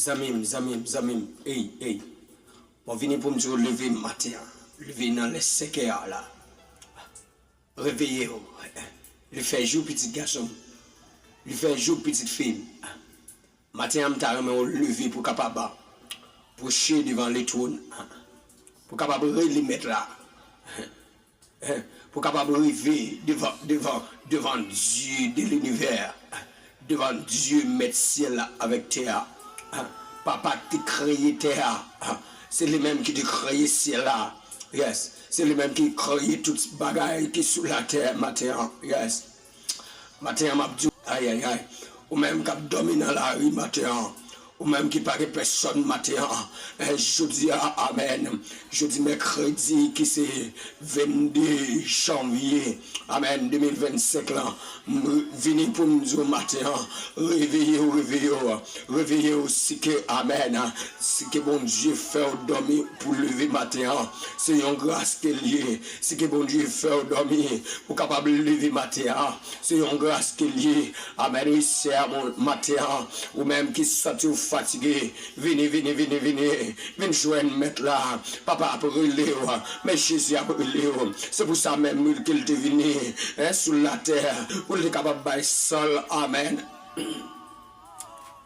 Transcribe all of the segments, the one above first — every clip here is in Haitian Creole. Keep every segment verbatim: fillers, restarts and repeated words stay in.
Zanmi m, zanmi m, zanmi m, ey, ey. Mwen vini pou m di w leve maten an. Leve nan lè senk è a la. Reveye w. Li fè jou, pitit gason m. Li fè jou, pitit fi m. Maten an, m ta renmen w leve pou w kapab pwoche devan letwòn, pou w kapab rele Mèt la, pou w kapab rive devan, devan, devan Dye de linivè, devan Dye Mèt syèl la avèk tè a. Papa ki te kreye tè a, se li menm ki te kreye syèl la. Yes. Se li menm ki kreye tout bagay ki sou latè maten an. Yes. Maten an, m ap di w, ayayay. Ou menm k ap dòmi nan lari maten an. Ou menm ki pa gen pèsòn maten an. Eh, jodi a, amèn. Jodi mèkredi ki se vennde janvye, amèn, de mil vennsenk lan. M vini pou m di w maten an, reveye w, reveye w. Reveye w, si ke, amèn, si ke Bondye fè w dòmi pou leve maten an, se yon gras ke l ye. Si ke Bondye fè w dòmi pou w kapab leve maten an, se yon gras ke l ye. Amèn, wi, sè a, bon, maten an, ou menm ki santi w fatige, vini, vini, vini, vini, vin jwenn Mèt la. Papa ap rele w, men Jezi ap rele w. Se pou sa menm, wi, ke l te vini, en, sou latè, pou l te kapab bay san l. Amèn.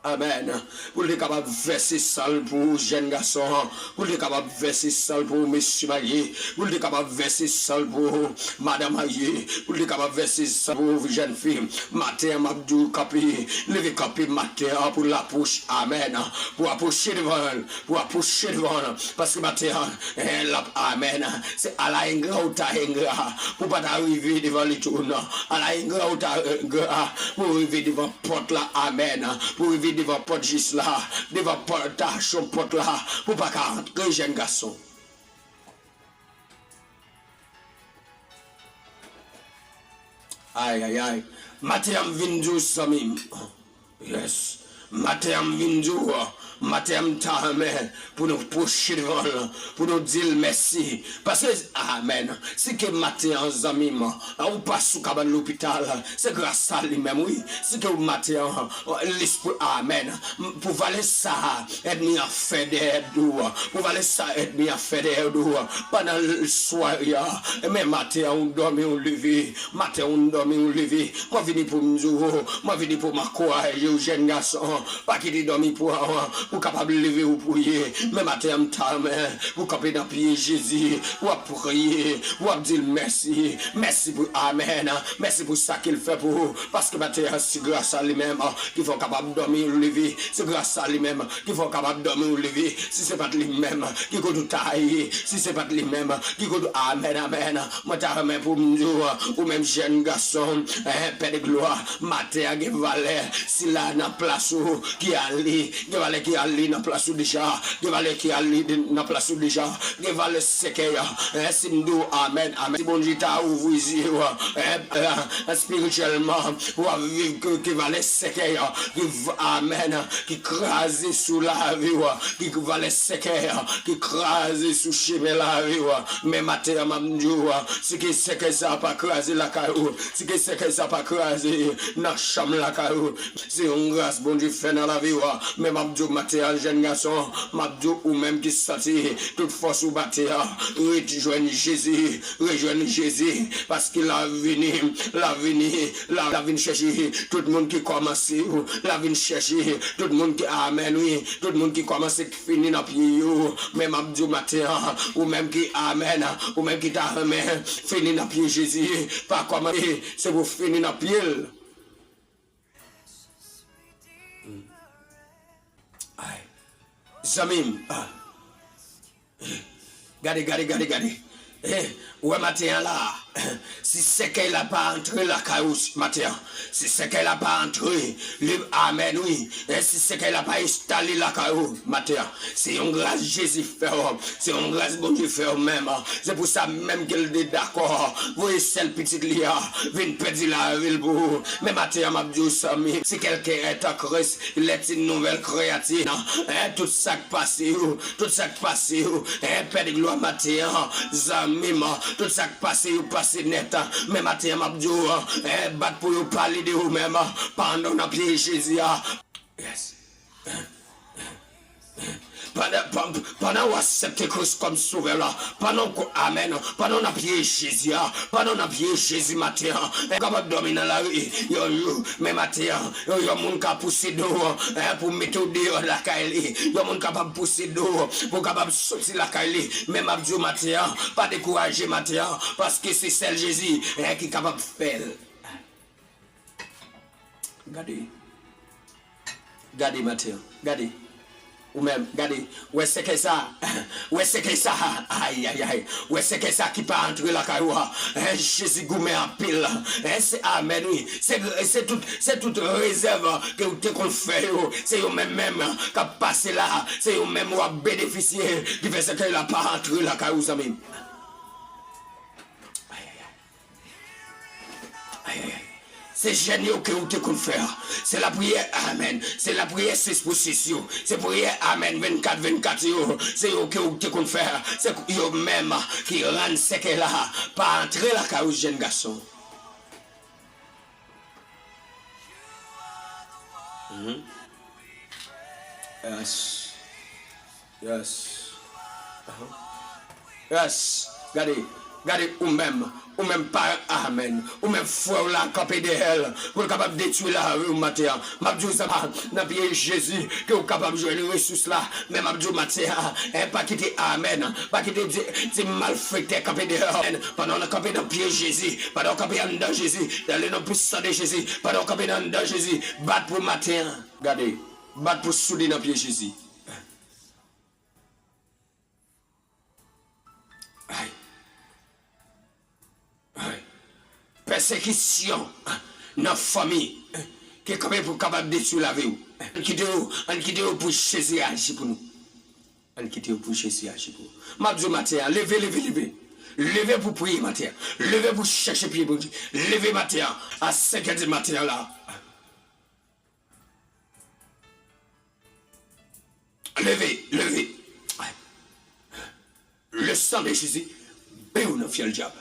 Amèn. Pou l te kapab vèse san l pou ou, jèn gason. Pou l te kapab vèse san l pou ou, mesye marye. Pou l te kapab vèse san l pou ou, madanm marye. Pou l te kapab vèse san l pou ou, jèn fi. Maten an, m ap di w kanpe. Leve kanpe maten an pou l apwoche. Amèn. Pou apwoche devan l. Pou apwoche devan l. Paske maten an, eh, l ap, amèn. Se ala engra ou ta engra pou w pa ta rive devan letwòn. Ala engra ou ta engra pou w rive devan pòt la, amèn. Pou w rive devan pòt jis la, devan pòtasyon pòt la, pou w pa ka antre, jèn gason. Ayayay. Maten an, m vin di w, zanmi m. Yes. Maten an, m vin di w, maten an, m ta renmen pou nou pwoche devan l, pou nou di l mèsi. Paske, amèn, si ke maten an, zanmi m, ou pa sou kabann lopital, se gras a li menm, wi. Si ke w maten an, lespri, amèn, pou valè sa ènmi an fè dèyè do w, pou valè sa ènmi an fè dèyè do w, pandan l-, sware a, men maten an, ou dòmi, ou leve, maten an, ou dòmi, ou leve, mwen vini pou m di w, mwen vini pou m ankouraje w, jèn gason. Pa kite dòmi pran w, pou w kapab leve ou priye. Men maten an, m ta renmen pou w kanpe nan pye Jezi, pou w ap priye, pou w ap di l mèsi. Mèsi pou, amèn. Mèsi pou sa ke l fè pou ou. Paske maten an, se gras a li menm ki fè w kapab dòmi, leve. Se gras a li menm ki fè w kapab dòmi, leve. Si se pa t li menm, ki kote w ta ye? Si se pa t li menm, ki kote w, amèn, amèn. Mwen ta renmen pou m di w, ou menm jèn gason, en, pè de glwa, maten an gen valè sila nan plas ou ki ale, gen valè ki ale nan plas ou deja, gen valè ki ale de-, nan plas ou deja, gen valè sèkèy, en, si m di w amèn, amèn. Si Bondye ta ouvri zye w, en, en, espirityèlman, w ap viv ke, ke valè sèkèy, ki v-, amèn, ki kraze sou lavi w, ki valè sèkèy, ki kraze sou chemen lavi w. Men maten an, m ap di w, si ke sèkèy sa pa kraze lakay ou, si ke sèkèy sa pa kraze nan chanm lakay ou, se yon gras Bondye fè nan lavi w. Men m ap di w maten an, jèn gason, m ap di w, ou menm ki santi tout fòs ou pa atè a, rejwenn Jezi, rejwenn Jezi, paske l ap vini, l ap vini, l ap, l ap vin chèche tout moun ki kòmanse ou, l ap vin chèche tout moun ki, amèn, wi, tout moun ki kòmanse fini nan pye yo. Men m ap di w maten an, ou menm ki, amèn, ou menm ki ta renmen fini nan pye Jezi, pa kòmanse, se pou fini nan pye l. Ay. Zanmi m, ah. Gade, gade, gade, gade. Eh, ou wè maten an la, si sèkèy la pa antre lakay ou maten an, si sèkèy la pa antre, li, amèn, wi. Eh, si sèkèy la pa enstale lakay ou maten an, se yon gras Jezi fè w, se yon gras Bondye fè w menm. Se pou sa menm ke l te dakò voye sèl pitit li a vin pèdi lavi l pou ou. Men maten an, m ap di w, zanmi, si quelqu'un est en Christ, il est une nouvelle créature. En, tout sa k pase yo, tout sa k pase yo, en, pè de glwa maten an, zanmi m, tout sa k pase yo pase nèt. Men maten an, m ap di w, en, bat pou yo pale de ou menm, pandan w nan pye Jezi a. Yes. Pandan w aksepte Kris kòm Sovè la, pandan w ko-, amèn, pandan w nan pye Jezi a, pandan w nan pye Jezi maten an, ou kapab dòmi nan lari yon jou, men maten an, yon, yon moun ka pouse do w, en, pou mete w deyò lakay li, yon moun kapab pouse do w pou w kapab soti lakay li, men m ap di w maten an, pa dekouraje maten an, paske se sèl Jezi, en, ki kapab fè l. Gade. Gade maten an. Gade. Ou menm, gade. Wè sèkèy sa. Wè sèkèy sa. Ay, ay, ay. Wè sèkèy sa ki pa antre lakay ou a. En, Jezi goumen anpil. En, se amèn, wi. Se, se tout, se tout rezèv ke ou te konn fè yo. Se yo menm menm k ap pase la. Se yo menm w ap benefisye. Ki fè sèkèy la pa antre lakay ou, zanmi m. Ay, ay, ay. Ay, ay, ay. Se jèn yo ke ou te konn fè a. Se lapriyè, amèn. Se lapriyè sis pou sis yo. Se priyè, amèn, vennkat vennkat yo. Se yo ke ou te konn fè a. Se yo menm ki rann sèkèy la pa antre lakay ou, jèn gason. Mhm. Yes. Yes. Aha. Yes. Gade, gade ou menm, ou menm paran, amèn. Ou menm frè w la kanpe dèyè l pou l kapab detwi lavi w maten an. M ap di w sa nan pye Jezi ke w kapab jwenn resous la. Men m ap di w maten an, en, pa kite, amèn, pa kite ti, ti malfektè kanpe dèyè w, amèn. Pandan w kanpe nan pye Jezi, pandan w kanpe anndan Jezi, dans le nom puissant de Jésus, pandan w kanpe nan anndan Jezi, bat pou maten an. Gade, bat pou soude nan pye Jezi. Ay. Ay. Pèsekisyon nan fanmi ki kanpe pou kapab detwi lavi w. Ann kite yo, ann kite yo pou Jezi aji pou nou. Ann kite yo pou Jezi aji pou nou. M ap di w maten an, leve, leve, leve. Leve pou priye maten an. Leve pou chèche pye Bondye. Leve maten an, a senk è di maten an la. Leve, leve. Le sang de Jésus, bèw nan fyèl dyab.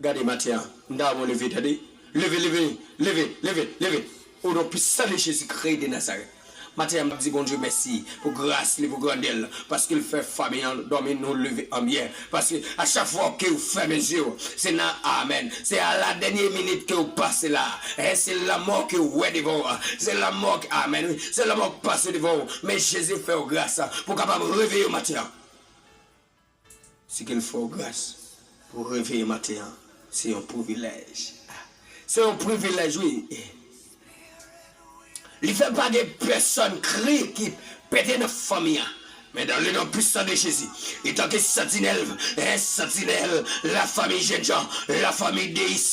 Gade maten an, m ta bon leve, tande. Leve, leve, leve, leve, leve. O non pisan de Jezi Kris de Nazarèt. Maten an, m ap di Bondye mèsi pou gras li, pou grandè l, paske l fè fanmi an dòmi, nou leve an byen. Paske a chak fwa ke w fèmen zye w, se nan amèn. Se a la dènye minit ke w pase la. E se lanmò ke w wè devan w. Se lanmò ke, amèn, wi. Se lanmò k pase devan w. Men Jezi fè w gras pou w kapab reveye maten an. Si ke l fè w gras pou w reveye maten an, se yon privilèj. Se yon privilèj, wi. Li fè pa gen pèsonn kri ki pete nan fanmi an. Men dans le nom puissant de Jésus, etanke santinèl, en santinèl, lafanmi jènjan, lafanmi deyis.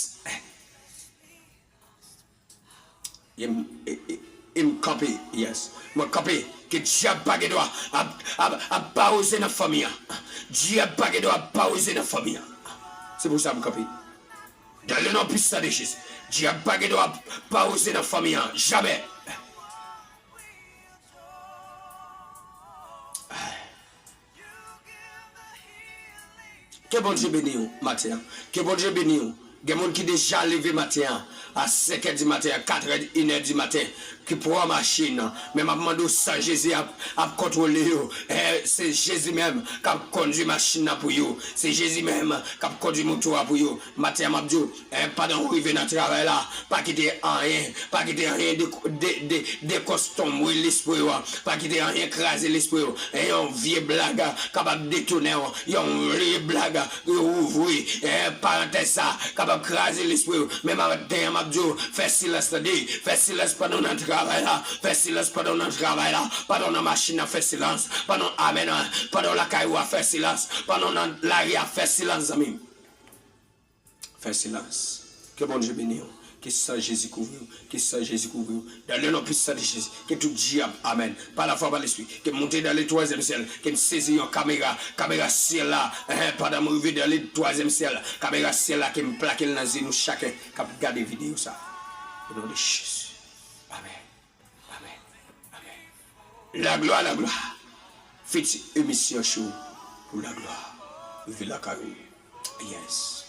E m, e, e, e m kanpe, yes. Mwen kanpe, ke dyab pa gen dwa ap, ap, ap pawoze nan fanmi an. Dyab pa gen dwa ap pawoze nan fanmi an. Se pou sa m kanpe. Dans le nom puissant de Jésus. Dyab pa gen dwa ap pawoze nan fanmi an. Jamè. Ke Bondye beni w maten an. Ke Bondye beni w. Gen moun ki deja leve maten an, a senk è di maten an, kat è, inè di maten, ki pran machin nan. Men m ap mande w, san Jezi ap, ap kontwole yo. E se Jezi menm k ap kondui machin nan pou yo. Se Jezi menm k ap kondui moto a pou yo. Maten an, m ap di w, en, pandan w rive nan travay la, pa kite anyen, pa kite anyen de, de, de, dekostonbre lespri w. Pa kite anyen kraze lespri w. En, yon vye blag kapab detounen w. Yon vye blag ouvri, en, parantèz sa kapab kraze lespri w. Men maten an, m ap di w, fè silans, tande. Fè silans pandan w nan travay la. Fè silans pandan w nan travay la. Pandan w nan machin nan, fè silans. Pandan w, amèn, pandan w lakay ou a, fè silans. Pandan w nan lari a, fè silans, zanmi m. Fè silans. Ke Bondye beni w. Ke san Jezi kouvri w. Ke san Jezi kouvri w. Dans le nom puissant de Jésus. Ke tout dyab, amèn, pa lafwa, pa lespri, ke monte dans le troisième ciel. Ke m sezi yon kamera, kamera syèl la. Ehe, pandan m rive dans le troisième ciel, kamera syèl la, ke m plake l nan zye nou chaken k ap gade videyo sa. O non de Jezi. Amèn. Amèn. Amèn. Laglwa, laglwa. Fiti emisyon show pou laglwa. Rive lakay ou. Yes.